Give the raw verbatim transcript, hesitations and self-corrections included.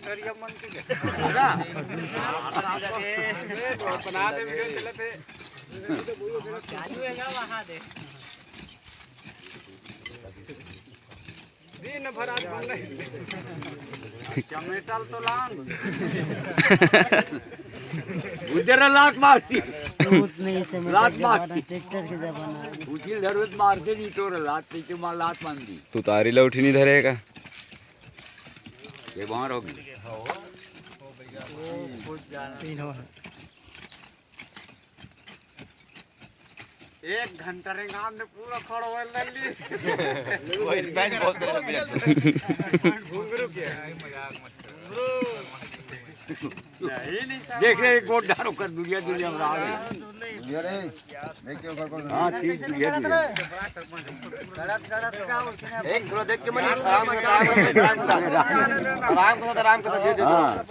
सरिया मन के। बना दे वीडियो चलत हे। चालू हे ना वहाँ दे। दिन भर आज बंद है। चमेटल तो लान। उधर लात मारती। लात मारती। ट्रैक्टर के जमाना है। उचिल धरवत मारते नहीं तो लात पीछे मार लात मार दी। तू तारी लौठी नहीं धरेगा। ये बाहर होगी। तीन हो है। एक घंटा रे गांव में पूरा खड़ा होए लल्ली। वही बैन बहुत तेरे पे। घुंगरू के। घुंगरू। नहीं, नहीं, देख रे, एक गोट डारो कर दुनिया, दुनिया में आ गई। ये रे, देख के ऊपर कौन हाँ, ठीक, ठीक है, ठीक है। एक थोड़ा देख के मनी, आराम से, आराम से, आराम से, आराम से, आराम से, दे, दे, दे। हाँ।